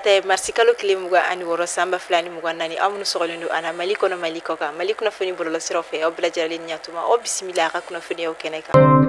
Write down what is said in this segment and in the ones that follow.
Tarata ye marisikalo tile 26 san 2024. Aw minnu sɔgɔlen don an na Mali kɔnɔ, Mali kɔ kan, Mali kunnafoni bɔlɔlɔsiraw fɛ, aw bɛɛ lajɛlen ni ɲatuma, aw bisimila a ka kunnafoniyaw kɛnɛ kan.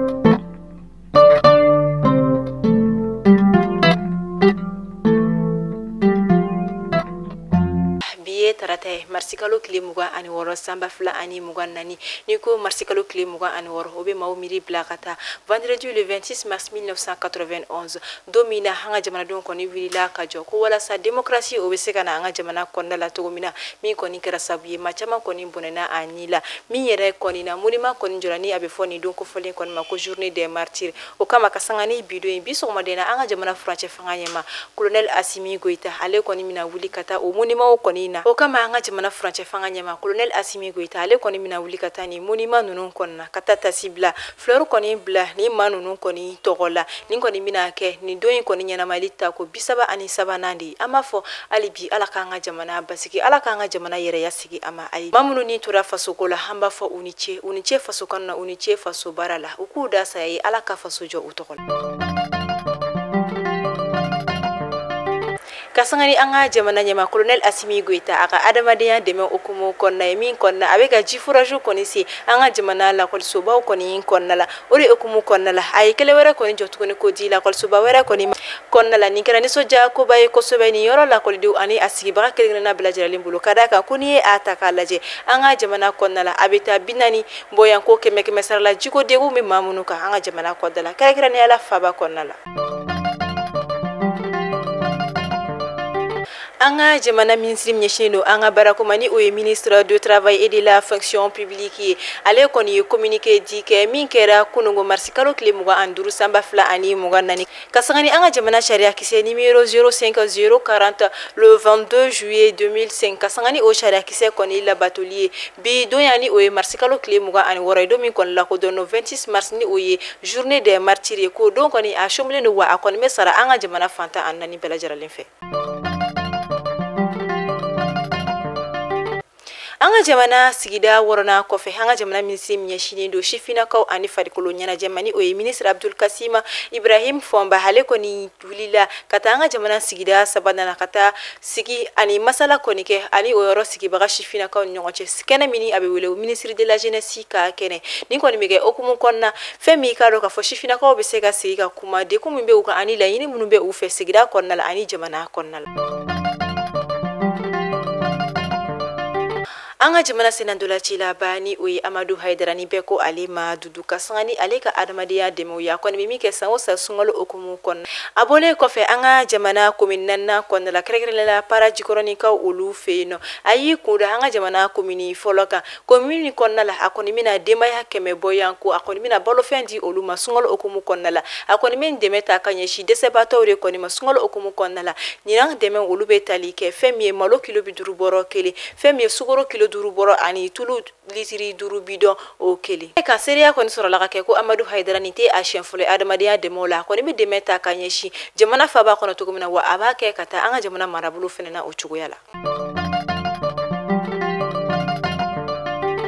Tarata ye marisikalo tile 26 san 2024. N'i ko marisikalo tile 26, o bɛ maaw miiri bila ka taa vendredi le 26 mars 1991, don min na an ka jamanadenw kɔni wulila ka jɔ ko walasa démocratie o bɛ se ka na an ka jamana kɔnɔna la cogo min na, min kɔni kɛra sababu ye maa caman kɔni bɔnɛna a ni la. Min yɛrɛ kɔni na monument kɔni jɔra ni a bɛ fɔ nin don kofɔlen kɔni ma ko journée des martyrs. O kama ka sanga ni bi don ye, bi sɔgɔmaden na an ka jamana furancɛ fanga ɲɛma colonel Assimi Goïta, ale kɔni bɛna wuli ka taa o monument kɔni na. O kama an ka jamana furancɛ fanga ɲɛma colonel Assimi Goïta, ale kɔni bɛna wuli ka taa nin monument ninnu kɔnɔna ka taa tasi bila, fleur kɔni bila ni maa ninnu kɔni tɔgɔ la. Nin kɔni bɛna kɛ nin don in kɔni ɲɛnamali ta ko 33nan de ye. An b'a fɔ hali bi Ala k'an ka jamana basigi, Ala k'an ka jamana yɛrɛya sigi a ma. Ayi, maa minnu ni tora fasoko la, an b'a fɔ u ni ce, u ni ce faso kanu na, u ni ce faso baara la, u k'u da saya ye, Ala ka faso jɔ u tɔgɔ la. Ka sanga ni an ka jamana ɲɛma colonel Assimi Goïta, a ka adamadenya dɛmɛ hukumu kɔnɔna ye, min kɔnɔna a bɛ ka ji forage kɔni se an ka jamana lakɔlisobaw kɔni kɔnɔna la. O de hukumu kɔnɔna la, a ye kɛlɛ wɛrɛ kɔni jɔ tuguni ko di lakɔlisoba wɛrɛ kɔni kɔnɔna la. Nin kɛra nisɔndiya koba ye kosɛbɛ nin yɔrɔ lakɔlidenw ani a sigibaga kelen-kelenna bɛɛ lajɛlen bolo, ka d'a kan ko n'i ye a ta k'a lajɛ an ka jamana kɔnɔna la, a bɛ taa 40 bɔyan ko 100 100 sara la jiko degun bɛ maa minnu kan an ka jamana kɔnɔna la, kɛrɛnkɛrɛnnenya la faaba kɔnɔna la. An ka jamana minisiri min ɲɛsinnen don an ka baarako ma, ni o ye ministre de travail et de la fonction publique ye, ale kɔni ye communiqué di kɛ min kɛra kunungo marisikalo tile 25 san 2024, ka sanga ni an ka jamana sariya kisɛ numéro 05040 le 22 juillet 2005, ka sanga ni o sariya kisɛ kɔni labatoli ye bi don yan, ni o ye marisikalo tile 26 ye, don min kɔni lakodɔn 26 mars, ni o ye journée des martyrs ye, k'o don kɔni a sɔmilen don wa a kɔni bɛ sara an ka jamana fantan ani naani bɛɛ lajɛlen fɛ. An ka jamana sigida wɔɔrɔnan kɔfɛ, an ka jamana minisiri min ɲɛsinnen don sifinnakaw ani farikolo ɲɛnajɛ ma, ni o ye ministre Abdul Kassim Ibrahim Fɔnba, ale kɔni wulila ka taa an ka jamana sigida sabanan na, ka taa sigi ani masala kɔni kɛ ani o yɔrɔ sigibaga sifinnakaw ni ɲɔgɔn cɛ, kɛnɛ min a bɛ wele ministre de la jeunesse ka kɛnɛ. Nin kɔni bɛ kɛ hukumu kɔnɔna, fɛn min k'a dɔn k'a fɔ sifinnakaw bɛ se ka sigi ka kuma degun min bɛ u kan ani laɲini minnu bɛ u fɛ sigida kɔnɔna la ani jamana kɔnɔna la. An ka jamana sennantolacilaba ni o ye Amadu Hayidara, ni bɛɛ ko ale ma Dudu, ka sanga ni ale ka adamadenya dɛmɛw ye, a kɔni bɛ min kɛ san o san sunkalo hukumu kɔnɔna. A bɔlen kɔfɛ an ka jamana commune naaninan kɔnɔna la, kɛrɛnkɛrɛnnenya la Para Jikɔrɔnikaw olu fɛ yen nɔ, a y'i kun da an ka jamana commune fɔlɔ kan. Commune kɔnɔna la, a kɔni bɛna denbaya 100 bɔ yan ko a kɔni bɛna balofɛn di olu ma sunkalo hukumu kɔnɔna la. A kɔni bɛ dɛmɛ ta ka ɲɛsin dɛsɛbaatɔw de kɔni ma sunkalo hukumu kɔnɔna la. Ɲinan dɛmɛ olu bɛ tali kɛ fɛn min ye malo kilo 50 bɔrɔ kelen, fɛn min ye sukaro kilo 5 bɔrɔ ani tulu litiri 5 bidɔn o kelen. Ka seereya kɔni sɔrɔla ka kɛ ko Amadu Hayidara nin tɛ a siɲɛ fɔlɔ ye adamadenya dɛmɛw la. A kɔni bɛ dɛmɛ ta ka ɲɛsin jamana faaba kɔnɔ cogo min na, wa a b'a kɛ ka taa an ka jamana marabolo fɛnɛ na o cogoya la.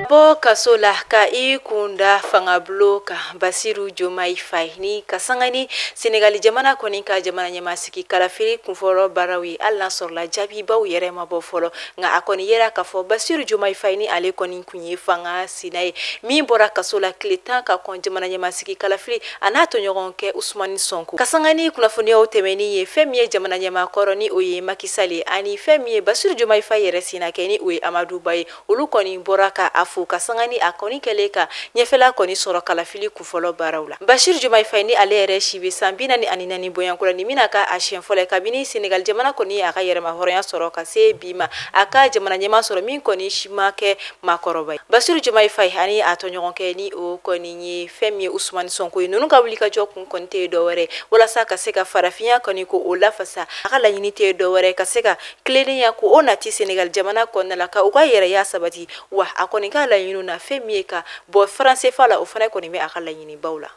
Bɔ kaso la ka i kunda fangabulon kan, Basiru Diomaye Faye, ni ka sanga ni Senegali jamana kɔni ka jamana ɲɛmasigi kalafili kunfɔlɔ baaraw ye, hali n'a sɔrɔla jaabibaw yɛrɛ ma bɔ fɔlɔ, nka a kɔni yera k'a fɔ Basiru Diomaye Faye ni ale kɔni kun ye fanga sina ye min bɔra kaso la tile 10 ka kɔn jamana ɲɛmasigi kalafili a n'a tɔɲɔgɔn kɛ Ousmane Sonko. Ka sanga ni kunnafoniyaw tɛmɛni ye, fɛn min ye jamana ɲɛmaa kɔrɔ ni o ye Macky Sall ye, ani fɛn min ye Basiru Diomaye Faye yɛrɛ sina kɛ ni o ye Amadou Ba ye, olu kɔni bɔra ka a fo ka sanga ni a kɔni kɛlen ka ɲɛfɛla kɔni sɔrɔ kalafili kunfɔlɔ baaraw la. Basiru Diomaye Faye ni ale yɛrɛ si bɛ san 44 bɔyanko la, nin bɛna k'a siɲɛ fɔlɔ ye kabini Senegal jamana kɔni a ka yɛrɛma hɔrɔnya sɔrɔ ka se bi ma, a ka jamana ɲɛmaa sɔrɔ min kɔni si ma kɛ maakɔrɔba ye. Basiru Diomaye Faye ani a tɔɲɔgɔn kɛ ni o kɔni ye fɛn min ye Ousmane Sonko ye, ninnu ka wulikajɔ kun kɔni tɛ dɔwɛrɛ walasa ka se ka farafinya kɔni ko o lafasa. A ka laɲini tɛ dɔwɛrɛ ka se ka tilennenya ko o nati Senegal jamana kɔnɔna la ka u ka yɛrɛya sabati, wa a kɔni ka laɲiniw na fɛn min ye ka bɔ franc CFA la, o fana kɔni bɛ a ka laɲinibaw la.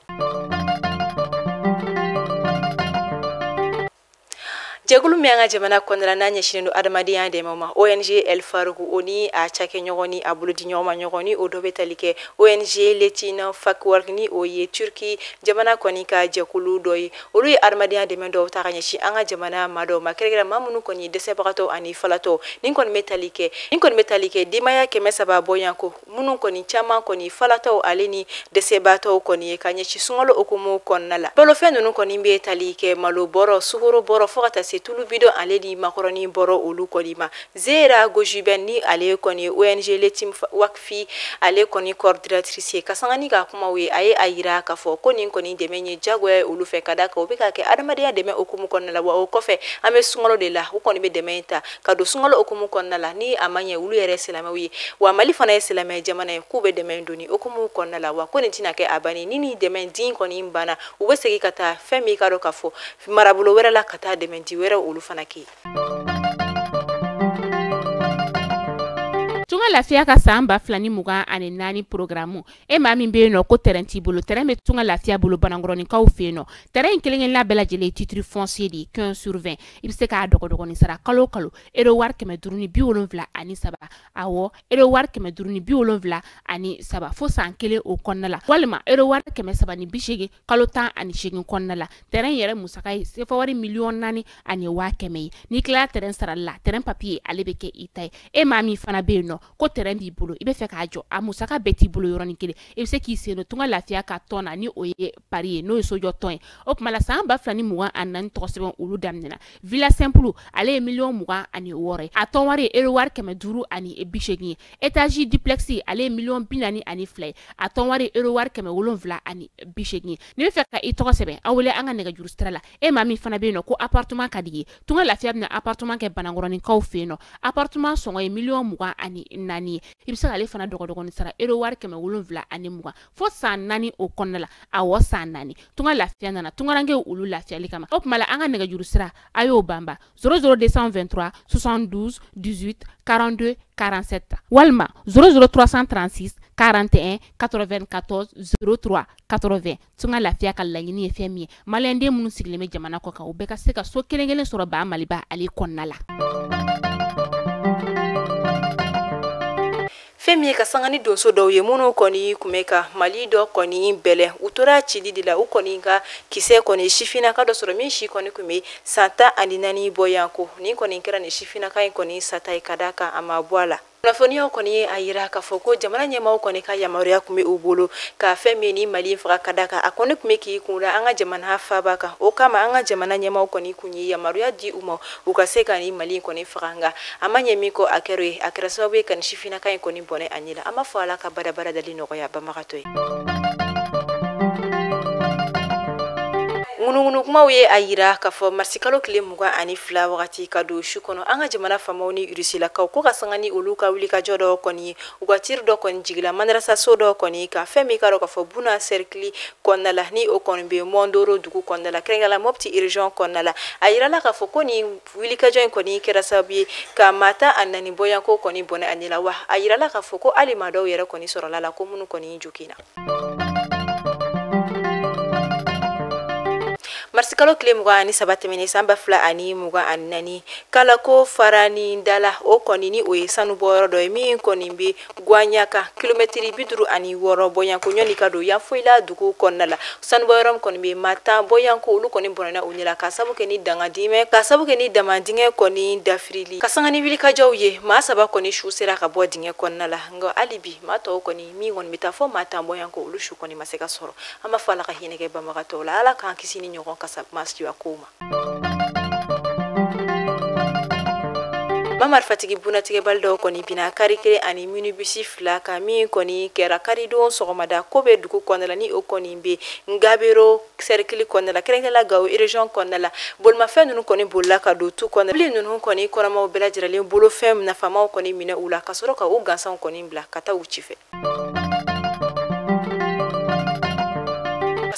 Jɛkulu min an ka jamana kɔnɔna la n'a ɲɛsinnen don adamadenya dɛmɛ ma, ONG El Farouk, o ni a cakɛɲɔgɔn ni a bolodiɲɔgɔnma ɲɔgɔn, ni o dɔ bɛ tali kɛ ONG Letin Fakwork, ni o ye Turki jamana kɔni ka jɛkulu dɔ ye, olu ye adamadenya dɛmɛ dɔw ta ka ɲɛsin an ka jamana maa dɔw ma, kɛrɛnkɛrɛn maa minnu kɔni ye dɛsɛbagatɔw ani falatɔw. Nin kɔni bɛ tali kɛ nin kɔni bɛ tali kɛ denbaya 300 bɔɲɔgɔnko, minnu kɔni caman kɔni falatɔw ale ni dɛsɛbaatɔw kɔni ye ka ɲɛsin sunkalo hukumu kɔnɔna la. Balofɛn ninnu kɔni bɛ tali kɛ malo bɔrɔ, sukaro bɔrɔ, fo ka taa se tulu bidɔn ale ni makɔrɔni bɔrɔ olu kɔni ma. Zera Gojuben, ni ale kɔni ye ONG Letim Wakfi ale kɔni coordinatrice ye, ka sanga ni ka kumaw ye, a ye a yira k'a fɔ ko nin kɔni dɛmɛ ye diyagoya ye olu fɛ, ka d'a kan u bɛ ka kɛ adamadenya dɛmɛ hukumu kɔnɔna la. Wa o kɔfɛ, an bɛ sunkalo de la, u kɔni bɛ dɛmɛ in ta ka don sunkalo hukumu kɔnɔna la. Ni a ma ɲɛ, olu yɛrɛ silamɛw ye, wa Mali fana ye silamɛ jamana ye, k'u bɛ dɛmɛ in don nin hukumu kɔnɔna la. Wa ko nin tɛna kɛ a banni ni dɛmɛ din kɔni banna, u bɛ segin ka taa fɛn min ka dɔn k'a fɔ marabolo wɛrɛ la ka taa dɛmɛ di wɛrɛ olu fana kɛ. Tunga Lafiya ka san 2024 programme, e maa min bɛ yen nɔ ko terrain t'i bolo, terrain bɛ Tunga Lafiya bolo Banankɔrɔnikaw fɛ yen nɔ. Terrain in kelen kelenna bɛɛ lajɛlen ye titre foncier de ye, 15 sur 20. I bɛ se k'a dɔgɔdɔgɔnin sara kalo o kalo euro wari 573, awɔ, euro wari 573 fo san kelen o kɔnɔna la, walima euro wari 380 kalo 18 kɔnɔna la. Terrain yɛrɛ musaka ye sefa wari 4,100,000 ye. N'i tilala terrain sarali la, terrain papier ale bɛ kɛ i ta ye. E maa min fana bɛ yen nɔ ko terrain b'i bolo, i bɛ fɛ k'a jɔ, a musaka bɛɛ t'i bolo yɔrɔnin kelen, i bɛ se k'i sen don Tunga Lafiya ka tɔn na, ni o ye pari ye, n'o ye sojɔ tɔn ye. O tuma la, san 2024 tɔgɔ sɛbɛn olu daminɛna. Villa simple, ale ye 26 miliyɔn ye, a tɔn wari ye euro wari 580 ye. Étage duplex, ale ye 42 miliyɔn ye, a tɔn wari ye euro wari 780 ye. N'i bɛ fɛ ka i tɔgɔ sɛbɛn, aw wele an ka nɛgɛjuru sira la. E maa min fana bɛ yen nɔ ko appartement ka di ye, Tunga Lafiya bɛna appartement kɛ Banankɔrɔnikaw fɛ yen nɔ. Appartement sɔngɔ ye 24 miliyɔn ye. I bɛ se k'ale fana dɔgɔdɔgɔnin sara euro wari 720 fo san 4 o kɔnɔna la, awɔ, san 4. Tunga Lafiya nana tungarankew olu lafiyali kama. O tuma la, an ka nɛgɛjuru sira, a y'o banba: 00 223 72 18 42 47, walima 00 336 41 94 03 80. Tunga Lafiya ka laɲini ye fɛn min ye, maliyɛnden minnu sigilen bɛ jamana kɔ kan, u bɛɛ ka se ka so kelen kelen sɔrɔ ba Maliba ale kɔnɔna la. Fɛn min ye ka sanga ni donso dɔw ye minnu kɔni tun bɛ ka Mali dɔ kɔni bɛlɛn, u tora cili de la, u kɔni ka kisɛ kɔni sifinnaka dɔ sɔrɔ min si kɔni tun bɛ san 14 bɔ yan ko nin kɔni kɛra nin sifinnaka in kɔni sata ye, ka d'a kan a ma bɔ a la. Kunnafoniyaw kɔni ye a yira k'a fɔ ko jamana ɲɛmaaw kɔni ka yamaruya tun bɛ u bolo ka fɛn min ni Mali faga, ka d'a kan a kɔni tun bɛ k'i kun da an ka jamana faaba kan. O kama, an ka jamana ɲɛmaaw kɔni tun ye yamaruya di u ma u ka se ka ni Mali kɔni faga, nka a ma ɲɛ min kɔ, a kɛra ye, a kɛra sababu ye ka nin sifinnaka in kɔni bɔnɛ a ɲɛ la. An b'a fɔ Ala ka badabada dali nɔgɔya banbagatɔ ye. Ŋunuŋunu kumaw ye a yira k'a fɔ marisikalo tile 22 wagati ka don su kɔnɔ, an ka jamana faamaw ni Rusilakaw ko ka sanga ni olu ka wulikajɔ dɔ kɔni ye, u ka tir dɔ kɔni jigila madrasaso dɔ kɔni ka fɛn min ka dɔn k'a fɔ Buna cercle kɔnɔna la, ni o kɔni bɛ Mɔndoro dugu kɔnɔna la, kɛrɛnkɛrɛnnenya la Mopti région kɔnɔna la. A yirala k'a fɔ ko nin wulikajɔ in kɔni kɛra sababu ye ka maa 14 bɔyanko kɔni bɔnɛ a ɲɛ la. Wa a yirala k'a fɔ ko hali maa dɔw yɛrɛ kɔni sɔrɔla la ko minnu kɔni joginna. Marisikalo tile 23 tɛmɛnen san 2024, Kalako farani dala, o kɔni ni o ye sanubɔyɔrɔ dɔ ye min kɔni bɛ Guaɲaka, kilomɛtiri 56 bɔyanko ɲɔni ka don Yanfoyila dugu kɔnɔna la, sanubɔyɔrɔ min kɔni bɛ maa 10 bɔyanko, olu kɔni bɔnɛna u ɲɛ la ka sababu kɛ ni dangadimɛ ka sababu kɛ ni damandingɛ kɔni dafirili. Ka sanga ni wulikajɔw ye, maa saba kɔni su sera ka bɔ dingɛ kɔnɔna la, nka hali bi maa tɔw kɔni min kɔni bɛ taa fɔ maa 10 bɔyanko, olu su kɔni ma se ka sɔrɔ. An b'a fɔ Ala ka hinɛ kɛ banbagatɔw la, Ala k'an kisi ni ɲɔgɔn kasa masiba kow ma. Ma marifatigi bunatigɛbali dɔw kɔni bina kari kelen ani minibisi fila kan, min kɔni kɛra karidon sɔgɔmada ko bɛ dugu kɔnɔna la, ni o kɔni bɛ Ngabero cercle kɔnɔna la, kɛrɛnkɛrɛnnenya la Gawo région kɔnɔna la. Bolimafɛn ninnu kɔni bolila ka don tu kɔnɔ, mobili ninnu kɔni kɔnɔmaw bɛɛ lajɛlen bolofɛn nafamaw kɔni minɛ u la ka sɔrɔ ka u gansanw kɔni bila ka taa u ci fɛ.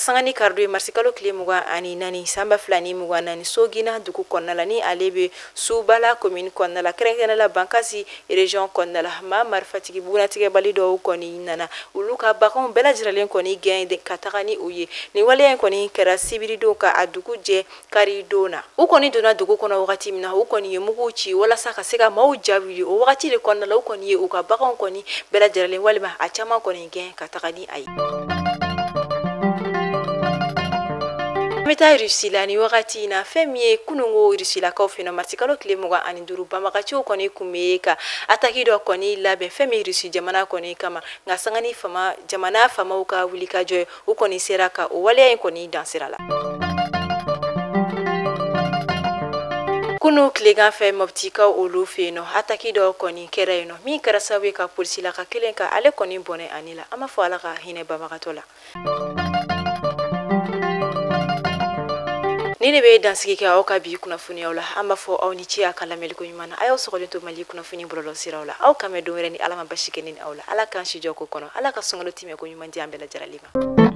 sanga ni karidon ye marisikalo tile 24 san 2024 Sogina dugu kɔnɔna la, ni ale bɛ Subala commune kɔnɔna la, kɛrɛnkɛrɛnnenya la Bankasi région kɔnɔna la, maa marifatigi bugunnatigɛbali dɔw kɔni nana olu ka baganw bɛɛ lajɛlen kɔni gɛn ka taga ni u ye. Nin waleya in kɔni kɛra sibiridon ka a dugu jɛ karidon na. U kɔni donna dugu kɔnɔ wagati min na, u kɔni ye mugu ci walasa ka se ka maaw jaabi. O wagati de kɔnɔna la, u kɔni ye u ka baganw kɔni bɛɛ lajɛlen walima a caman kɔni gɛn ka taga ni a ye. An bɛ taa Russie la ni wagati in na. Fɛn min ye kununko Rusilakaw fɛ yen nɔ, marisikalo tile 25, banbagaciw kɔni kun bɛ ka attaque dɔ kɔni labɛn fɛn min Russie jamana kɔni kama, nka sanga ni fama jamana faamaw ka wulikajɔ ye, u kɔni sera ka o waleya in kɔni dan sira la. Kunu tilegan fɛ, Mɔptikaw olu fɛ yen nɔ, attaque dɔ kɔni kɛra yen nɔ min kɛra sababu ye ka polisilaka kelen ka ale kɔni bɔnɛ ani la. An b'a fɔ Ala ka hinɛ banbagatɔ la. Ni ne bɛ dansigi kɛ aw ka bi kunnafoniyaw la. An b'a fɔ aw ni ce a ka lamɛnliko ɲuman na. A y'aw sɔgɔlen to Mali kunnafoni bɔlɔlɔ siraw la. Aw kan bɛn don wɛrɛ ni Ala ma basi kɛ ne ni aw la. Ala k'an si jɔ ko kɔnɔ. Ala ka sunkalo timɛ ko ɲuman di an bɛɛ lajɛlen ma.